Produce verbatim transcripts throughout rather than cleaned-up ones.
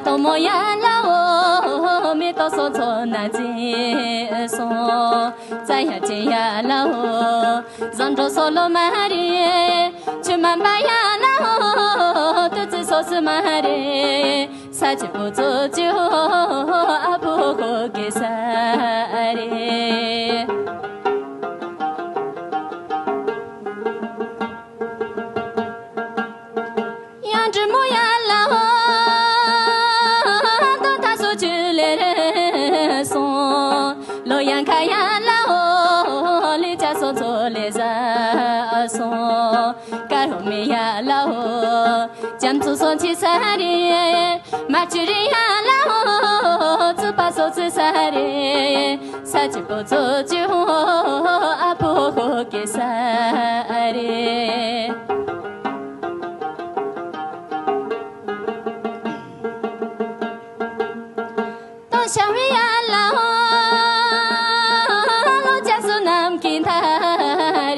དོ་མོ་ཡ་ལ་འོ། མེ་ཏོག་སོ་ཚོ་ན་ཙི་སོ། ཙ་ཡ་ཅི་ཡ་ལ་འོ། བཟང་འགྲོ་སོ་ལོ་མ་རེད། ཆུ་མ་འབའ་ཡ་ལ་འོ། ཏུ་ཙི་སོ་སི་མ་རེད། ས་ཆི་པོ་ཙོ་ཅི་ཧོ། ཨ་ཕོ་ཧོ་གེ་ས་རེད། ཡང་འབྲི་མོ་ཡ་ལ་འོ། དོ་ཐ་སོ་ཆུ་ལེ་རེ་སོང་། ལོ་ཡང་ཁ་ཡ་ལ་འོ། ལི་ཅ་སོ་ཚོ་ལེ་ཟ་སོང་། ཀ་རོ་མི་ཡ་ལ་འོ། ཅམ་ཚོ་སོ་ཆི་ས་རེ། མ་ཆུ་རི་ཡ་ལ་འོ། ཙུ་པ་སོ་ཙི་ས་རེ། ས་ཆི་པོ་ཙོ་ཅི་ཧོ། ཨ་ཕོ་ཧོ་གེ་ས་རེད། ཏོ་ཤ་མི་ཡ་ལ་འོ། ལོ་ཅ་སུ་ནམ་གི་མཐའ་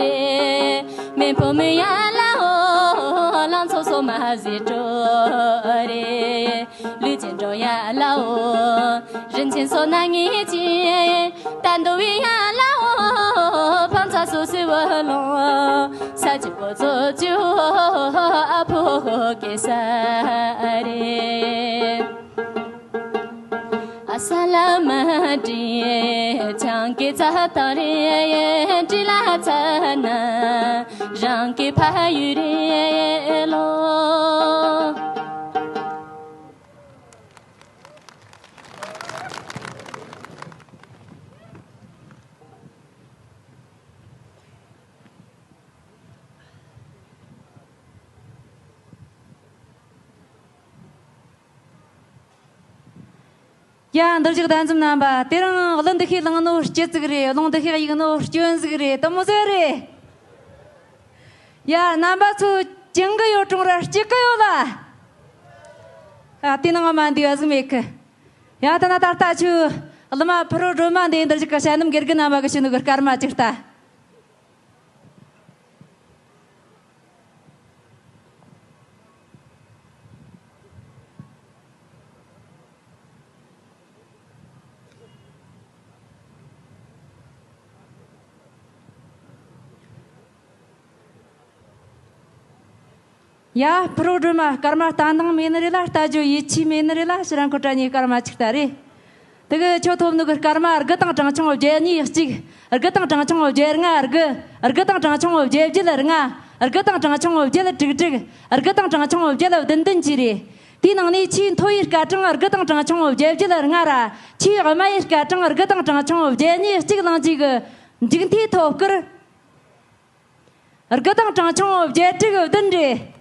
རེད། མེ་ཕོ་མི་ཡ་ལ་འོ། ལང་ཚོ་སོ་མ་ཟི་ཏྲོ་རེད། ལུས་ཅན་འགྲོ་ཡ་ལ་འོ། རིན་ཆེན་སོ་ན་ངེས་ཅི། ད་འདོ་བི་ཡ་ལ་འོ། ཕང་ཚ་སོ་སི་བ་ལོ། ས་ཆི་པོ་ཙོ་ཅི་ཧོ། ཨ་ཕོ་ཧོ་གེ་ས་རེད། ཨ་ས་ལ་མ་དྲི་ཆང་གི་ཚ་ཏ་རེ། དྲི་ལ་ཚ་ན་རང་གི་ཕ་ཡུལ་རེད་ལོ། ཡ། འདིར་བཞུགས་གདན་འཛོམས་རྣམ་པ། དེ་རིང་གླུ་འདི་ཤེས་བླངས་ནོ་སྐྱིད་ཟིག་རེད། རླུང་འདི་ཤེས་གཡུག་ནོ་སྐྱོན་ཟིག་རེད། དེ་མོ་ཟིག་རེད། ཡ། རྣམ་པ་ཚོ་ཅང་གི་ཡོད་གྲོང་ར་སྐྱིད་གི་ཡོད་ལ། ཨ། དེ་ནང་མ་འདི་བ་ཟིག་མེད་གི། ཡ། ད་ན་ད་ལྟ་ཆུ་གླུ་མ་ཕུ་རོ་སྒྲོལ་མ་འདི་འདིར་བཞུགས་གི་ཞྭ་སྣམ་དགེ་རྒན་རྣམ་པ་གི་ཤུ་ནུ་གི་སྐར་མ་ཅིག་ལྟ། ཡ། ཕུ་རོ་སྒྲོལ་མ་སྐར་མ་ལྟ་འདང་མེད་ནི་རེད་ལ། ལྟ་རྒྱུ་ཡིད་ཆེས་མེད་ནི་རེད་ལ། ཕྱི་རང་ཁོ་ཏྲ་གཉིས་སྐར་མ་ཅིག་ལྟ་རེད། དེ་གི་ཁྱོད་ཐོབ་ནུ་གི་སྐར་མ་དགུ་དང་གྲངས་ཆུང་བརྒྱད་གཉིས་གཅིག། དགུ་དང་གྲངས་ཆུང་བརྒྱད་ལྔ་དགུ། དགུ་དང་གྲངས་ཆུང་བརྒྱད་བརྒྱད་ལྔ། དགུ་དང་གྲངས་ཆུང་བརྒྱད་དྲུག་དྲུག། དགུ་དང་གྲངས་ཆུང་བརྒྱད་བདུན་བདུན་བཅས་རེད། དེའི་ནང་ནས་ཆེས་མཐོ་བའི་སྐར་གྲངས་དགུ་དང་གྲངས་ཆུང་བརྒྱད་བརྒྱད་ལྔ་ར། ཆེས་དམའ་བའི་སྐར་གྲངས་དགུ་དང་གྲངས་ཆུང་བརྒྱད་གཉིས་གཅིག་བླངས་རྗེས་ཀྱི་མཇུག་མཐའི་ཐོབ་སྐར། དགུ་དང་གྲངས་ཆུང་བརྒྱད་དྲུག་བདུན་རེད།